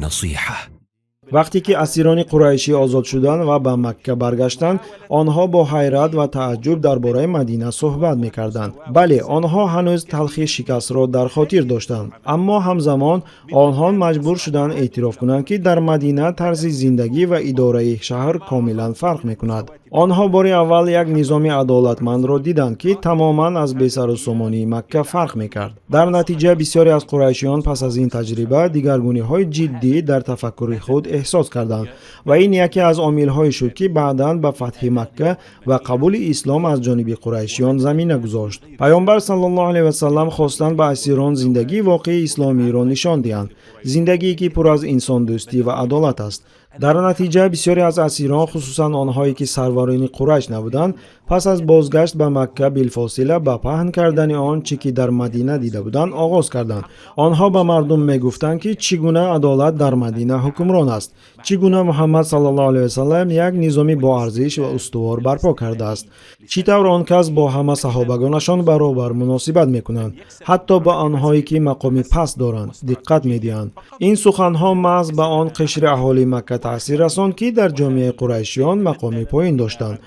النصيحة. Вақте ки асирони қурайшӣ озод шуданд ва ба Макка баргаштанд, онҳо бо ҳайрат ва тааҷҷуб дар бораи Мадина суҳбат мекарданд. Бале, онҳо ҳанӯз талхи шикастро дар хотир доштанд, аммо ҳамзамон онҳо маҷбур шуданд эътироф кунанд, ки дар Мадина тарзи зиндагӣ ва идораи шаҳр комилан фарқ мекунад. Онҳо бори аввал як низоми адолатмандро диданд, ки тамоман аз бесарусомонии Макка фарқ мекард. Дар натиҷа бисёре аз қурайшиён пас аз ин таҷриба дигаргуниҳои ҷиддӣ дар тафаккури худ эҳсос карданд ва ин яке аз омилҳое шуд, ки баъдан ба фатҳи Макка ва қабули ислом аз ҷониби қурайшиён замина гузошт. Паёмбар саллаллоҳу алайҳи васаллам хостанд ба асирон зиндагии воқеии исломиро нишон диҳанд, зиндагие, ки пур аз инсондӯстӣ ва адолат аст. Дар натиҷа бисёре аз асирон, хусусан онҳое, ки сарварони Қурайш набуданд, пас аз бозгашт ба Макка билфосила ба паҳн кардани он чӣ ки дар Мадина дида буданд, оғоз карданд. Онҳо ба мардум мегуфтанд, ки чӣ гуна адолат дар Мадина ҳукмрон аст, чӣ гуна Муҳаммад саллаллоҳу алайҳи васаллам як низоми боарзиш ва устувор барпо кардааст, чӣ тавр он кас бо ҳама саҳобагонашон баробар муносибат мекунанд, ҳатто ба онҳое, ки мақоми паст доранд, диққат медиҳанд. Ин суханҳо маҳз ба он қишри аҳолии Макка таъсир расонд, ки дар ҷомеаи қурайшиён мақоми поин доштанд.